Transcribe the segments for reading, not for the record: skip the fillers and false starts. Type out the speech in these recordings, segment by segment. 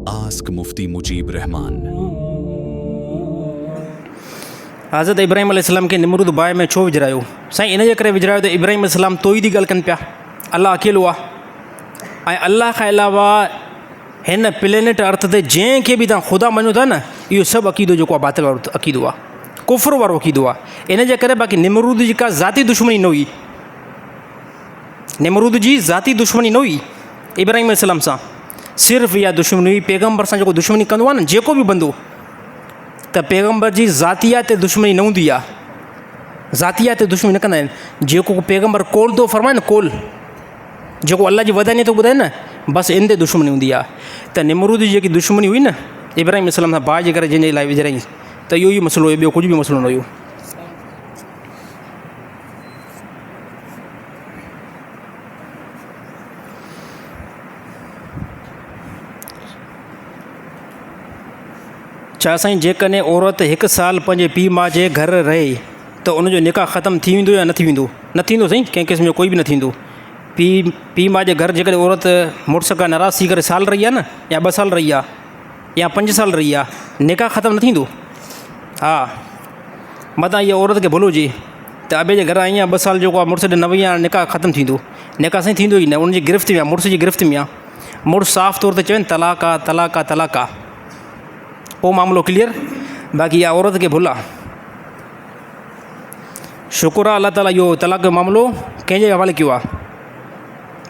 Ask Mufti Mujeeb Rehman. حضرت ابراهيم عليه السلام کي نمرود باهه ۾ ڇو وجهرايو؟ سائين ان جي ڪري وجهرايو ته ابراهيم عليه السلام توحيد جي ڳالهه ڪن پيا، الله اڪيلو آ ۽ الله کان علاوه هن پلينيٽ ارٿ تي جنهن کي به توهان خدا مڃو ٿا نه اهو سڀ عقيدو جيڪو آ باطل وارو عقيدو آ، ڪفر وارو عقيدو آ. ان جي ڪري باقي نمرود جي ڪا ذاتي دشمني نه هئي. نمرود جي ذاتي دشمني نه هئي ابراهيم عليه السلام سان، صرف اها دشمني هئي پيغمبر سان جيڪو دشمني ڪندو آهي نه جيڪو به بندو ته پيغمبر جي ذاتيات تي دشمني نه هوندي آهي، ذاتيات تي دشمني نه ڪندا آهن، جيڪو پيغمبر قول ٿو فرمائي نه قول جيڪو الله جي ودانيت ٿو ٻڌائي نه بس ان تي دشمني هوندي آهي. ته نمرود جي جيڪي دشمني هئي نه ابراهيم عليه السلام سان باهه جي ڪري جنهن جي لاء وجهرائين ته اهو ئي مسئلو هيو ٻيو ڪجهه به مسئلو نه هيو. ڇا سائين جيڪڏهن عورت هڪ سال پنهنجي پيء ماء جي گهر رهي ته ان جو نڪاح ختم ٿي ويندو يا نه ٿي ويندو؟ نه ٿيندو سائين ڪنهن قسم جو ڪوئي به نه ٿيندو. پيء پيء ماء جي گهر جيڪڏهن عورت مڙس کان ناراض ٿي ڪري سال رهي آهي نه يا ٻه سال رهي آهي يا پنج سال رهي آهي نڪاح ختم نه ٿيندو. ها متان اها عورت کي ڀل هجي ته ابي جي گهر آئي آهيان ٻه سال جيڪو آهي مڙس ڏي نه وئي آهيان نڪاح ختم ٿيندو. نڪاح سائين ٿيندو ئي نه ان جي گرفت ۾ آهي مڙس جي گرفت ۾ آهي. مڙس صاف طور تي چوي نه طلاق آ طلاق آ طلاق آ پوء معاملو ڪليئر باقي اها عورت کي ڀل آ. شڪر آ الله تعالي اهو طلاق جو معاملو ڪنهن جي حوالي ڪيو آ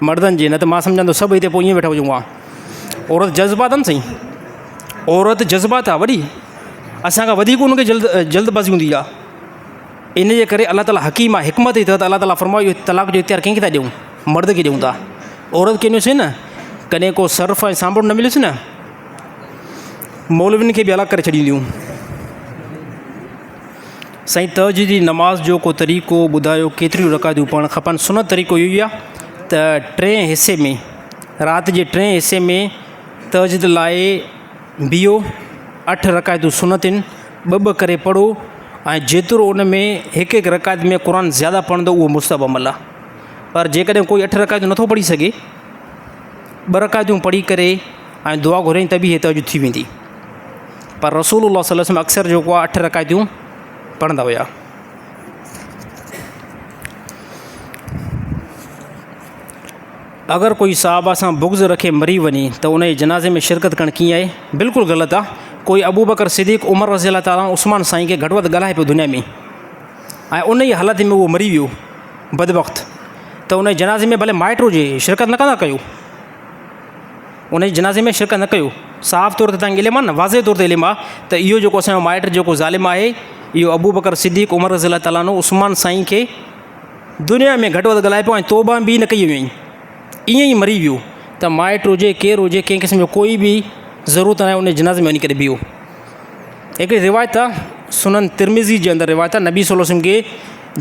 مردن جي نه ته مان سمجهان ٿو سڀ هتي پوء ائين ويٺا هجون ها. عورت جذبات آ نه سائين عورت جذبات آ وڏي اسان کان وڌيڪ ان کي جلد جلد بازي هوندي آ. ان جي ڪري الله تعالي حڪيم آ حڪمت جي تحت الله تعالي فرمايو اهو طلاق جو اختيار ڪنهن کي ٿا ڏيون مرد کي ڏيون ٿا عورت کي ڏنوسين نه ڪڏهن ڪو صرف ۽ سانڀڙ نه مليس نه مولوين کي به هلاڪ ڪري ڇڏينديون. سائين تهجد جي نماز جو ڪو طريقو ٻڌايو ڪيتريون رڪعتون پڙهڻ کپن؟ سنت طريقو اهو ئي آ ته ٽئين حصي ۾ رات جي ٽئين حصي ۾ تهجد لاء بيهو اٺ رڪعتون سنت آهن ٻه ٻه ڪري پڙهو ۽ جيترو ان ۾ هڪ هڪ رڪعت ۾ قرآن زياده پڙهندو اهو مستحب عمل آهي پر جيڪڏهن ڪوئي اٺ رڪعتون نٿو پڙهي سگهي ٻه رڪعتون پڙهي ڪري ۽ دعا گهريائين ته به هي تهجد ٿي ويندي پر رسول الله صلي الله عليه وسلم اڪثر جيڪو آهي اٺ رڪعتون پڙهندا هيا. اگر ڪوئي صحابه سان بغض رکي مري وڃي ته ان جي جنازي ۾ شرڪت ڪرڻ ڪيئن آهي؟ بلڪل غلط آ. ڪوئي ابوبڪر صديق، عمر رضي الله تعالٰي عنه، عثمان سائين کي گهٽ وڌ ڳالهائي پيو دنيا ۾ ۽ ان ئي حالت ۾ اهو مري ويو بدبخت ته ان جي جنازي ۾ ڀلي مائٽ هجي شرڪت نه ڪندا ڪيو. ان جي جنازي ۾ شرڪت نه ڪيو. صاف طور تي توهان کي علم آ نه واضح طور تي علم آ ته اهو جيڪو اسان جو مائٽ جيڪو ظالم آهي اهو ابوبڪر صديق، عمر رضي الله تعالٰي عنه، عثمان سائين کي دنيا ۾ گهٽ وڌ ڳالهائي پيو ۽ توبه به نه ڪئي هئائين ائين ئي مري ويو ته مائٽ هجي ڪير هجي ڪنهن قسم جو ڪوئي به ضرورت ناهي ان جي جنازي ۾ وڃي ڪري بيهو. هڪڙي روايت آ سنن ترمذي جي اندر روايت آ نبي صلي الله عليه وسلم کي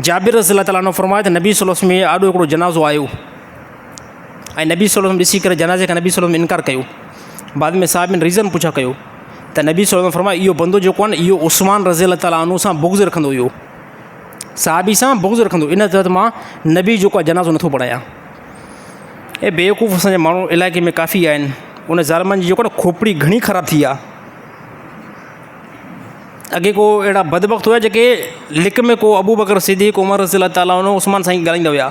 جابر رضي الله تعالٰي عنه فرمايو ته نبي صلي الله عليه وسلم جي آڏو هڪڙو جنازو آيو ۽ نبي صلي الله عليه وسلم ڏسي ڪري جنازي کان نبي صلي الله عليه وسلم انڪار ڪيو بعد ۾ صحابين ريزن پڇا ڪيو ته نبي صلي الله عليه وسلم فرمايو اهو بندو جيڪو آهي نه اهو عثمان رضي الله تعالٰي عنه سان بغض رکندو هيو صحابي سان بغض رکندو ان تحت مان نبي جو ڪو جنازو نٿو پڙهايان. اي بيوقوف اسان جا ماڻهو علائقي ۾ ڪافي آهن ان ظالمن جي جيڪو نه کوپڙي گهڻي خراب ٿي آ. اڳي ڪو اهڙا بدبخت هيا جيڪي لڪ ۾ ڪو ابوبڪر صديق عمر رضي الله تعالٰي عنه عثمان سائين ڳالهائيندا هيا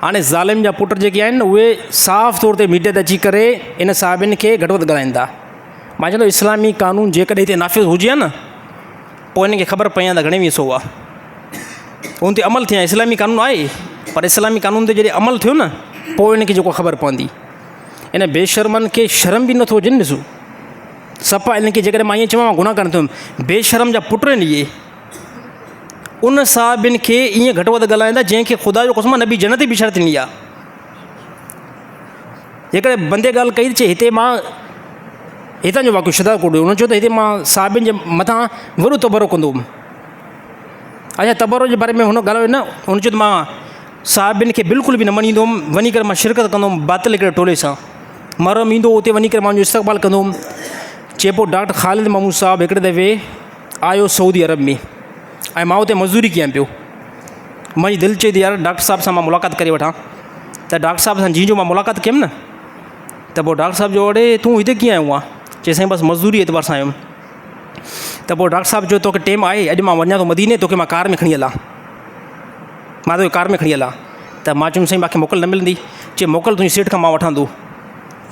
هاڻي ظالم جا پٽ جيڪي آهن اهي صاف طور تي ميڊيا تي اچي ڪري ان صحابين کي گهٽ وڌ ڳالهائين ٿا. مان چوان ٿو اسلامي قانون جيڪڏهن هتي نافذ هجي ها نه پوء هن کي خبر پئي ها ته گهڻي ويهه سو آ ان تي عمل ٿئي اسلامي قانون آهي پر اسلامي قانون تي جڏهن عمل ٿيو نه پوء هن کي جيڪو خبر پوندي ان بي شرمن کي شرم به نٿو اچي نه ڏسو صفا ان کي جيڪڏهن مان ائين چوان مان گناهه ڪرڻ ٿو بي شرم جا پٽ آهن اهي ان صحابين کي ائين گهٽ وڌ ڳالهائيندا جنهن کي خدا جو قسم نبي جنت جي بشارت ڏني آ جيڪڏهن بندي ڳالهه ڪئي ته چي هتي مان هتان جو واقعو شھداد ڪوٽ جو هن چيو ته هتي مان صحابين جي مٿان وڏو تبرو ڪندو هوم اڇا تبرو جي باري ۾ هن ڳالهايو نه هن چيو ته مان صحابين کي بلڪل به نه مڃيندو هوم وڃي ڪري مان شرڪت ڪندو هوم باطل هڪڙي ٽولي سان مرحوم ايندو هو اتي وڃي ڪري مان ان جو استقبال ڪندو هوم چي پوء ڊاڪٽر خالد محمود صاحب هڪڙي دفعي آيو سعودي عرب ۾ ۽ مان اتي مزدوري ڪيان پيو منهنجي دل چئي ٿي يار ڊاڪٽر صاحب سان مان ملاقات ڪري وٺان ته ڊاڪٽر صاحب سان جيئن جو مان ملاقات ڪيم نه ته پوء ڊاڪٽر صاحب چيو اڙي تون هتي ڪيئن آيو آهين؟ چي سائين بس مزدوري اعتبار سان آيم. ته پوء ڊاڪٽر صاحب چيو توکي ٽيم آهي اڄ مان وڃان ٿو مديني توکي مان ڪار ۾ کڻي هلان. مان توکي ڪار ۾ کڻي هلان. ته مان چيم سائين مانکي موڪل نه ملندي. چي موڪل تنهنجي سيٺ کان مان وٺان ٿو.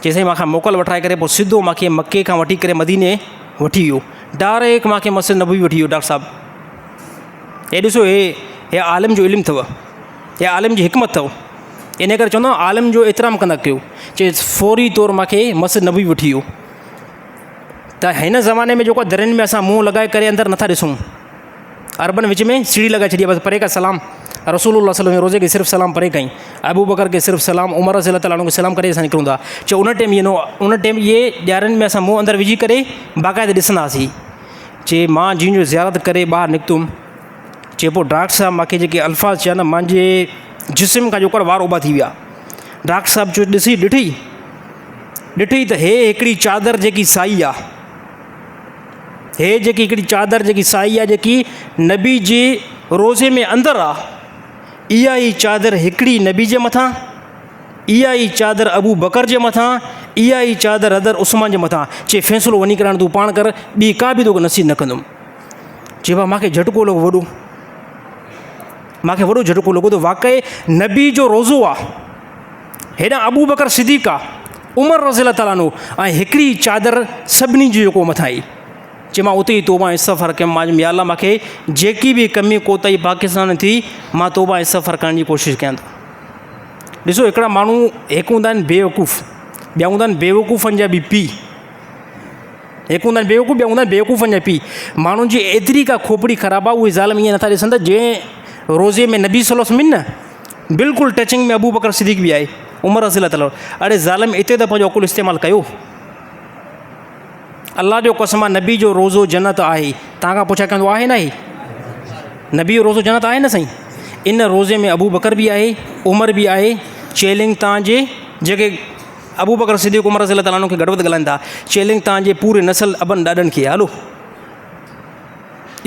چي سائين مانکان موڪل وٺرائي ڪري پوء سڌو مانکي مڪي کان وٺي ڪري مديني وٺي ويو. ڊائريڪٽ مانکي مسجد نبوي وٺي ويو ڊاڪٽر صاحب. هي ڏسو هي هي عالم جو علم اٿو. هي عالم جي حڪمت اٿو. ان ڪري چوندو آهيان عالم جو احترام ڪندا ڪيو. چي فوري طور مانکي مسجد نبوي وٺي ويو. ته هن زماني ۾ جيڪو درين ۾ اسان منهن لڳائي ڪري اندر نٿا ڏسون. عربن وچ ۾ سيڙهي لڳائي ڇڏي آهي بس پري کان سلام رسول الله صلي الله عليه وسلم روزي کي صرف سلام پري کان ئي ابو بڪر کي صرف سلام عمر رضي الله تعالٰي عنه کي سلام ڪري اسان نڪرون ٿا چي ان ٽيم اهي ان ٽيم اهي ڄارن ۾ اسان منهن اندر وجهي ڪري باقاعده ڏسندا هئاسين چي مان جنهن جو زيارت ڪري ٻاهر نڪتم چي پوء ڊاڪٽر صاحب مانکي جيڪي الفاظ چيا نه مانجي جسم کان جيڪو وار اڀا ٿي ويا ڊاڪٽر صاحب چيو ڏسي ڏٺي ڏٺي ته هي هڪڙي چادر جيڪي سائي آ هي جيڪي هڪڙي چادر جيڪي سائي آ جيڪي نبي جي روضي ۾ اندر آ اها ئي چادر هڪڙي نبي جي مٿان اها ئي چادر ابو بڪر جي مٿان اها ئي چادر حضرت عثمان جي مٿان چي فيصلو وڃي ڪري هاڻي تون پاڻ ڪر ٻي ڪا به توکي نصيحت نه ڪندم چي ڀا مانکي جهٽڪو لڳو وڏو مانکي وڏو جهٽڪو لڳو ته واقعي نبي جو روضو آ هيڏانهن ابوبڪر صديق آ، عمر رضي الله تعالٰي عنه ۽ هڪڙي چادر سڀني جي جيڪو مٿان آئي. چي مان اتي ئي توبه ۽ استغفار ڪيم، مان چيم يا الله مان کي جيڪي به ڪمي ڪوتاهي پاڪستان ۾ ٿي مان توبه ۽ استغفار ڪرڻ جي ڪوشش ڪيان ٿو. ڏسو هڪڙا ماڻهو هڪ هوندا آهن بيوقوف ٻيا هوندا آهن بيوقوفن جا به پيء. هڪ هوندا آهن بيوقوف ٻيا هوندا آهن بيوقوفن جا پيء. ماڻهن جي ايتري ڪا کوپڙي خراب آهي اهي ظالم ائين نٿا ڏسن ته جنهن روضي ۾ نبي صلي الله عليه وسلم نه بلڪل ٽچنگ ۾ ابوبڪر صديق به آهي عمر رضي الله تعالٰي اڙي ظالم اتي ته پنهنجو عقل استعمال ڪيو الله جو قسم آهي نبي جو روزو جنت آهي تان کان پڇا ڪندو آهي نه نبي جو روزو جنت آهي نه سائين ان روزي ۾ ابو بڪر به آهي عمر به آهي چيلنج تان جي جيڪي ابو بڪر صديق عمر رضي الله تعالٰي کي گڏ وڌ ڳالهائين ٿا چيلنج تان جي پوري نسل ابن ڏاڏن کي هلو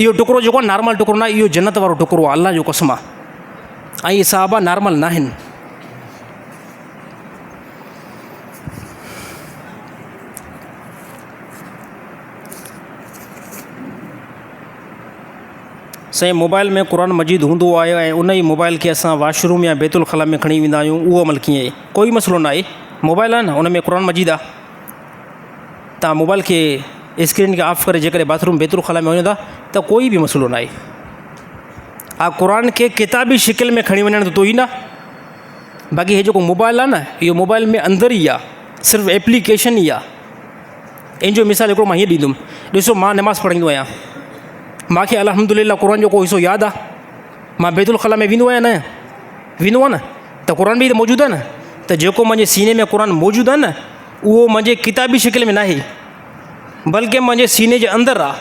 اهو ٽڪرو جيڪو آهي نارمل ٽڪرو نه آهي اهو جنت وارو ٽڪرو آهي الله جو قسم آهي ۽ اهي صحابه نارمل نه آهن. سائين موبائل ۾ قرآن مجيد هوندو آهي ۽ ان ئي موبائل کي اسان واش روم يا بيت الخلا ۾ کڻي ويندا آهيون اهو عمل ڪيئن آهي ڪوئي مسئلو نه آهي موبائل آهي نه ان ۾ قرآن مجيد آهي توهان موبائل کي اسڪرين کي آف ڪري جيڪڏهن باٿ روم بيت الخلا ۾ وڃو ٿا ته ڪوئي به مسئلو نه آهي ها قرآن کي ڪتابي شڪل ۾ کڻي وڃڻ ته توهين آهي باقي هي جيڪو موبائل آهي نه اهو موبائل ۾ اندر ئي آهي صرف ايپليڪيشن ئي آهي ان جو مثال هڪڙو مان هيئن ڏيندم ڏسو مان نماز پڙهندو آهيان مانکي الحمد لله قرآن جو ڪو حصو ياد آهي مان بيت الخلا ۾ ويندو آهيان نه ويندو آهيان نه ته قرآن به ته موجود آهي نه ته جيڪو منهنجي سيني ۾ قرآن موجود آهي نه اهو منهنجي ڪتابي شڪل ۾ ناهي بلڪه منهنجي سيني جي اندر آ.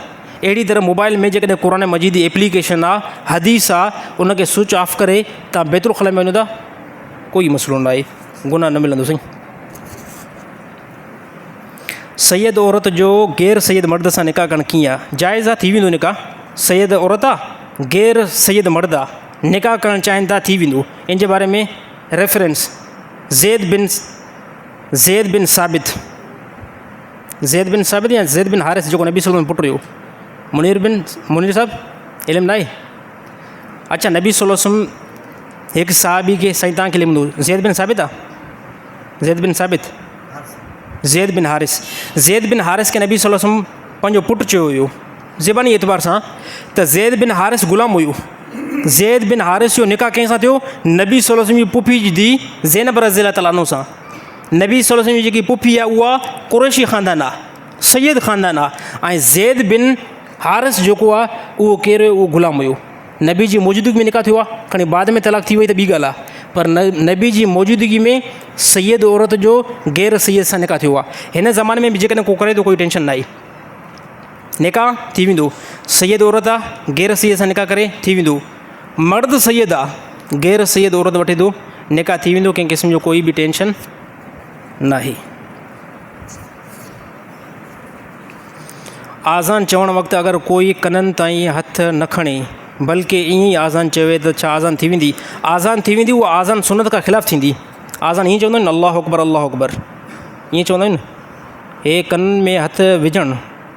اهڙي طرح موبائل ۾ جيڪڏهن قرآن مجيد جي ايپليڪيشن آ، حديث آ، ان کي سوئچ آف ڪري توهان بيت الخلا ۾ وڃو ٿا ڪوئي مسئلو ناهي گناهه نه ملندو سائين. سيد عورت جو غير سيد مرد سان نڪاح ڪرڻ ڪيئن آ؟ جائز آ ٿي ويندو نڪاح سيد عورت آ غير سيد مرد آ نڪاح ڪرڻ چاهين ٿا ٿي ويندو ان جي باري ۾ ريفرنس زيد بن زيد بن ثابت زيد بن ثابت يا زيد بن حارث جيڪو نبي صلي الله عليه وسلم پٽ هيو منير بن منير صاحب علم ناهي اچھا نبي صلي الله عليه وسلم هڪ صحابي کي سائين تان کي علم هوندو زيد بن ثابت آ زيد بن ثابت زيد بن حارث زيد بن حارث کي نبي صلي الله عليه وسلم پنهنجو پٽ چيو هيو زباني اعتبار سان ته زيد بن حارث غلام هيو زيد بن حارث جو نڪاح ڪنهن سان ٿيو نبي صلي الله عليه وسلم جي پڦي جي ڌي زينب رضي الله تعالٰي عنه سان نبي صلي الله عليه وسلم جي جيڪي پڦي آهي اها قريشي خاندان آهي سيد خاندان آهي ۽ زيد بن حارث جيڪو آهي اهو ڪير هيو اهو غلام هيو نبي جي موجودگي ۾ نڪاح ٿيو آهي کڻي بعد ۾ طلاق ٿي وئي ته ٻي ڳالهه آهي پر نبي جي موجودگي ۾ سيد عورت جو غير سيد سان نڪاح ٿيو آهي هن زماني ۾ به جيڪڏهن ڪو ڪري ٿو ڪوئي ٽينشن ناهي نڪاح ٿي ويندو سيد عورت آ غير سيد سان نڪاح ڪري ٿي ويندو مرد سيد آ غير سيد عورت وٺي ٿو نڪاح ٿي ويندو ڪنهن قسم جو ڪوئي به ٽينشن ناهي. آذان چوڻ وقت اگر ڪوئي ڪنن تائين هٿ نه کڻي بلڪه ائين ئي آذان چوي ته ڇا آذان ٿي ويندي؟ آذان ٿي ويندي اها آذان سنت کان خلاف ٿيندي. آذان ائين چوندا آهن نه الله اڪبر الله اڪبر ائين چوندا آهن نه. هي ڪنن ۾ هٿ وجهڻ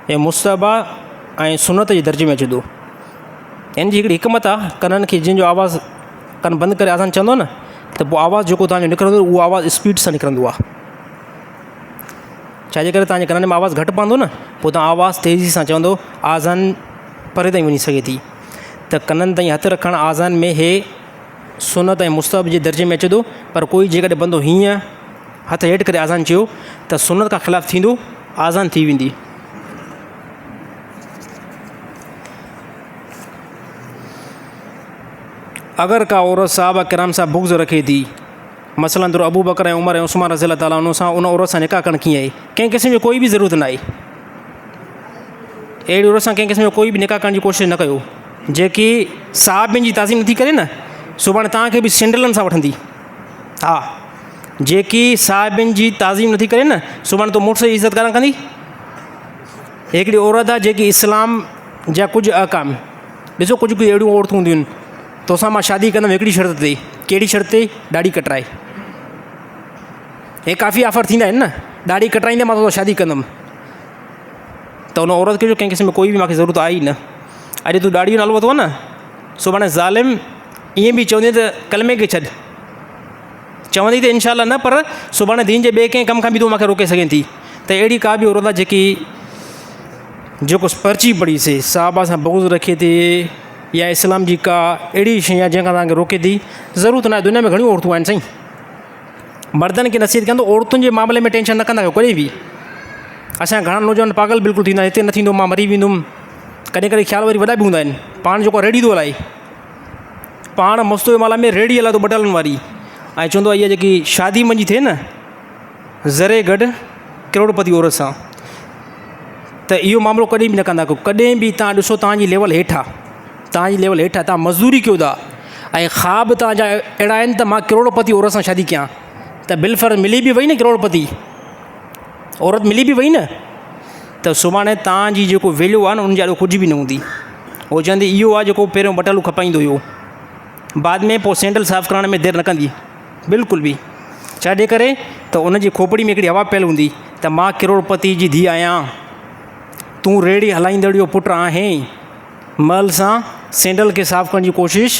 هي مستحب آ ۽ سنت جي درجي ۾ اچي ٿو. ان جي هڪڙي حڪمت آ ڪنن کي جنهن جو آواز ڪن بند ڪري آذان چوندو نه ته پوء آواز جيڪو توهان جو نڪرندو اهو آواز اسپيڊ سان نڪرندو آ. ڇا جي ڪري توهان جي ڪنن ۾ آواز گهٽ پوندو نه پوء توهان آواز تيزي سان چوندو آذان پري تائين وڃي سگهي ٿي ته ڪنن تائين هٿ رکڻ آذان ۾ هي سنت ۽ مستحب جي درجي ۾ اچي ٿو پر ڪوئي جيڪڏهن بندو هيئن هٿ هيٺ ڪري آذان چيو ته سنت کان خلاف ٿيندو آذان ٿي ويندي. اگر ڪا عورت صحابه ڪرام سان بغض رکي ٿي مثلاً طور ابوبڪر ۽ عمر ۽ عثمان رضي الله تعالٰي عنه سان ان عورت سان نڪاح ڪرڻ ڪيئن آهي؟ ڪنهن قسم جي ڪوئي به ضرورت ناهي. اهڙي عورت سان ڪنهن قسم جو ڪوئي به نڪاح ڪرڻ جي ڪوشش نه ڪيو. جيڪي صحابين جي تعظيم نٿي ڪري نه سڀاڻي توهان کي به سينڊلن سان وٺندي. ها جيڪي صحابين جي تعظيم نٿي ڪري نه سڀاڻي تو مڙس جي عزت ڪانه ڪندي. هڪڙي عورت آهي جيڪي اسلام جا ڪجهه احڪام ڏسو ڪجهه ڪجهه اهڙيون عورتون هونديون آهن توسان مان شادي ڪندم هڪڙي شرط تي، ڪهڙي شرط تي؟ ڏاڙهي ڪٽرائي. هي ڪافي آفر ٿيندا آهن نه، ڏاڙهي ڪٽرائيندي مان توسان شادي ڪندم. ته ان عورت کي جو ڪنهن قسم ڪوئي به مانکي ضرورت آهي ئي نه. اڄ تون ڏاڙهي جو نالو ورتو آهي نه، سڀاڻي ظالم ائين به چوندي ته ڪلمي کي ڇڏ. چوندي ته انشاء الله نه پر سڀاڻي دين جي ٻئي ڪنهن ڪم کان به تون مانکي روڪي سگهين ٿي. ته اهڙي ڪا به عورت آهي جيڪي جيڪو پرچي پڙهي سي صحابه سان بغض رکي ٿي يا اسلام جي ڪا اهڙي شيء آهي جنهن کان توهان کي روڪي ٿي ضرورت ناهي دنيا ۾ گهڻيون عورتون آهن سائين مردن کي نصيحت ڪيان ٿو عورتن جي معاملي ۾ ٽينشن نه ڪندا ڪيو ڪڏهن به اسان جا گهڻا نوجوان پاڳل بلڪل ٿيندا آهن هتي نه ٿيندو مان مري ويندم ڪڏهن ڪڏهن خيال وري وڏا به هوندا آهن پاڻ جيڪو ريڙهي ٿو هلائي پاڻ مستوئي مالا ۾ ريڙهي هلائي ٿو بٽالن واري ۽ چوندو آهي اها جيڪي شادي منهنجي ٿئي نه ذري گهٽ ڪروڙپتي عورت سان ته اهو معاملو ڪڏهن به نه ڪندا ڪيو ڪڏهن به تان ڏسو تان جي ليول هيٺ آهي تان جي ليول هيٺ آهي تان مزدوري ڪيو ٿا ۽ خواب تان جا اهڙا آهن ته مان ڪروڙپتي عورت سان شادي ڪيان ته بالفرض ملي به وئي نه ڪروڙپتي عورت ملي به وئي نه ته سڀاڻي تان جي جيڪو ويليو آهي نه ان جي آڏو ڪجهه به نه هوندي هو چوندي اهو آهي جيڪو پهريون بٽالو کپائيندو هيو بعد ۾ پوء سينڊل صاف ڪرڻ ۾ دير نه ڪندي بلڪل به ڇا جي ڪري ته ان جي کوپڙي ۾ هڪڙي هوا پيل هوندي ته مان ڪروڙپتي جي ڌيء آهيان تون ريڙهي هلائيندڙ جو پٽ آهين مهل سان سينڊل کي صاف ڪرڻ جي ڪوشش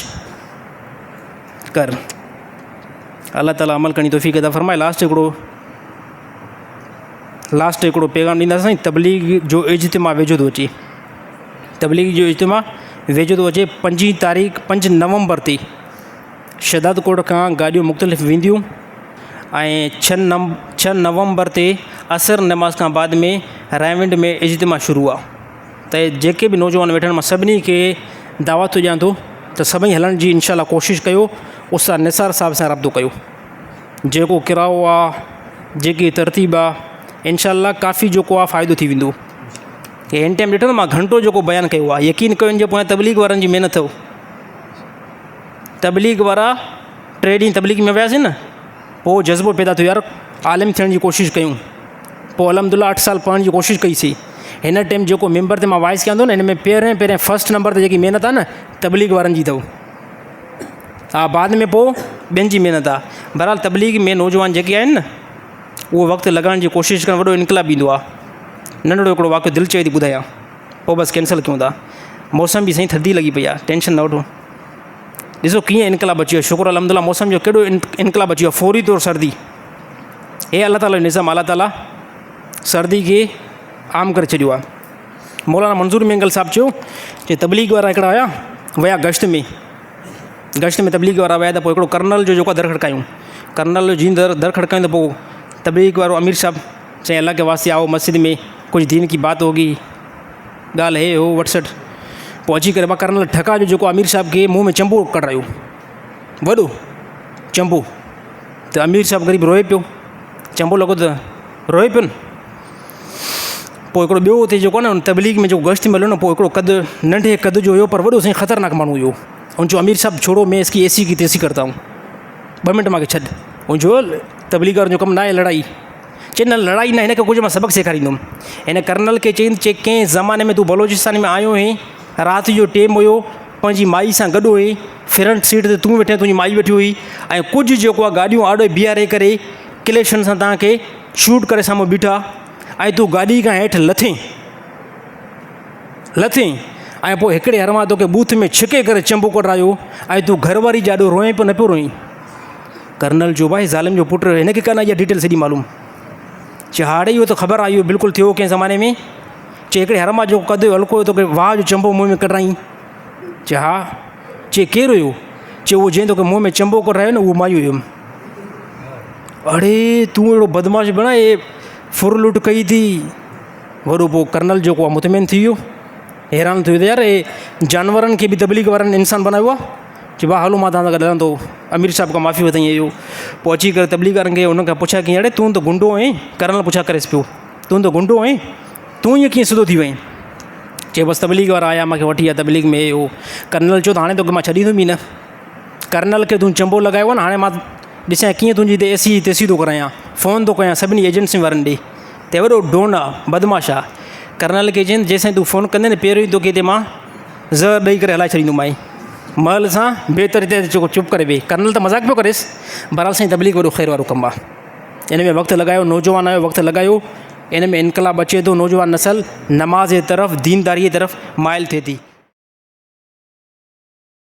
ڪر الله تعالي عمل ڪرڻ جي توفيق عطا فرمائي لاسٽ هڪڙو لاسٽ هڪڙو پيغام ڏينداسين تبليغ جو اجتماع ويجهو ٿو اچي تبليغ جو اجتماع ويجهو ٿو اچي پنجين تاريخ پنج نومبر تي شهدادڪوٽ کان گاڏيون مختلف وينديون ۽ ڇهه نومبر تي عصر نماز کان بعد ۾ رائيونڊ ۾ اجتماع شروع آ ته جيڪي به نوجوان ويٺا آهن مان سڀني کي دعوت ٿو ڏيان ٿو ته سڀئي هلڻ جي انشاء الله ڪوشش ڪيو استاد نثار صاحب سان رابطو ڪيو جيڪو ڪرايو آ جيڪي ترتيب آ انشاء الله ڪافي جيڪو آ فائدو ٿي ويندو هن ٽائيم ڏٺو نه مان گهنٽو جيڪو بيان ڪيو آ يقين ڪيو ان جي پويان تبليغ وارن جي محنت اٿو تبليغ وارا ٽي ڏينهن تبليغ ۾ وياسين نه پوء جذبو پيدا ٿيو يار عالم ٿيڻ جي ڪوشش ڪيون پوء الحمد لله اٺ سال پڙهڻ جي ڪوشش ڪئي سي هن ٽائيم جيڪو ممبر تي مان وائس ڪيان ٿو نه هن ۾ پهرين پهرين فرسٽ نمبر تي جيڪي محنت آهي نه تبليغ وارن جي اٿو ها بعد ۾ پوء ٻين جي محنت آهي بهرحال تبليغ ۾ نوجوان جيڪي آهن نه اهو وقت لڳائڻ جي ڪوشش ڪرڻ وڏو انقلاب ايندو آهي ننڍڙو هڪڙو واقعو دل چوي ٿي ٻڌايان پوء بس ڪينسل ڪيون ٿا موسم به سائين ٿڌي لڳي پئي آهي ٽينشن نه وٺو ڏسو ڪيئن انقلاب اچي ويو شڪر الحمد لله موسم جو ڪيڏو انقلاب اچي ويو فوري طور سردي هي الله تعالي جو نظام الله تعالي سردي کي عام ڪري ڇڏيو آهي مولانا منظور مينگل صاحب چيو چي تبليغ وارا هڪڙا آيا ويا گشت ۾ گشت ۾ تبليغ وارا ويا ته پوء هڪڙو ڪرنل جو جيڪو در کڙڪايون ڪرنل جو جيئن در در کڙڪايون ته پوء تبليغ وارو امير صاحب چيائين الله ڪي واسطي آئو مسجد ۾ ڪجهه دين ڪي بات هوگي ڳالهه هي هو وٽ سٽ پوء اچي ڪري مان ڪرنل ٺڪا جو جيڪو امير صاحب کي منهن ۾ چنبو ڪڍرايو وڏو چنبو ته امير صاحب غريب روئي پيو چنبو لڳو ته روئي پيو نه پوء هڪڙو ٻيو اتي جيڪو آهي نه تبليغ ۾ جيڪو گشت مليو نه پوء هڪڙو قد ننڍي قد جو هيو پر وڏو سائين خطرناڪ ماڻهو هيو ان چيو امير صاحب ڇوڙو مين اس ڪي ايسي ڪي تيسي ڪرتا هون ٻه منٽ مانکي ڇڏ ان چيو تبليغ وارن جو ڪم ناهي لڙائي چي نه لڙائي نه هن کي ڪجهه مان سبق سيکاريندم. هن ڪرنل کي چيائين چي ڪنهن زماني ۾ تون بلوچستان ۾ آيو هئين، رات جو ٽيم هيو، پنهنجي مائي سان گڏ هئين، فرنٽ سيٽ تي تون ويٺين تنهنجي مائي ويٺي هئي ۽ ڪجهه جيڪو آهي گاڏيون آڏو بيهاري ڪري ڪليشن سان توهان کي شوٽ ڪري سامهون بيٺا ۽ تون گاڏي کان هيٺ لٿين لٿين ۽ پوء هڪڙي هر مان توکي ٻوٿ ۾ ڇڪي ڪري چنبو ڪڍرايو ۽ تون گهر واري جي آڏو روئين پيو نه پيو روئين؟ ڪرنل چيو ڀائي ظالم جو پٽ هن کي ڪانه اها ڊيٽيل سڄي معلوم. چي ها اڙي اهو ته خبر آهي اهو بلڪل ٿيو ڪنهن زماني ۾. چي هڪڙي هر مان جيڪو قد هلڪو هيو توکي واهه جو چنبو منهن ۾ ڪڍرايائين. چي ها. چي ڪير هيو؟ چي اهو جنهن توکي منهن ۾ چنبو ڪڍرايو نه اهو مان ئي هيم. اڙي تون اهڙو بدمعاش بڻا اي ڦر لٽ ڪئي ٿي. وڏو پوء ڪرنل جيڪو آهي مطمئن ٿي ويو. حيران ٿي ويو ته يار اي جانورن کي به تبليغ وارن انسان بنايو آهي. چي ڀاء هلو مان توهان سان گڏ هلان ٿو. امير صاحب کان معافي ورتائين اهو پوء اچي ڪري تبليغ وارن کي انهن کان پڇا ڪيائين اڙي تون ته گنڊو آهين ڪرنل پڇا ڪريس پيو تون ته گنڊو آهين تون ائين ڪيئن سڌو ٿي وئين. چي بس تبليغ وارا آيا مون کي وٺي ويا تبليغ ۾ اهو ڪرنل چيو ته هاڻي توکي مان ڇڏيندم ئي نه. ڪرنل کي تون چنبو لڳايو آهي نه هاڻي مان ڏسان ڪيئن تنهنجي هتي ايسي جي تيسي ٿو ڪرايان فون ٿو ڪيان سڀني ايجنسين وارن ڏي ته وڏو ڊون آ بدمعاش آ ڪرنل کي چين جيسين تون فون ڪندين نه پهريون ئي توکي هتي مان زهر ڏئي ڪري هلائي ڇڏيندومانء مهل سان بهتر هتي چپ ڪري ويهه ڪرنل ته مذاق پيو ڪريس بهرحال سائين تبليغ وڏو خير وارو ڪم آ ان ۾ وقت لڳايو نوجوان آهيو وقت لڳايو ان ۾ انقلاب اچي ٿو نوجوان نسل نماز جي طرف دينداري جي طرف مائل ٿئي ٿي.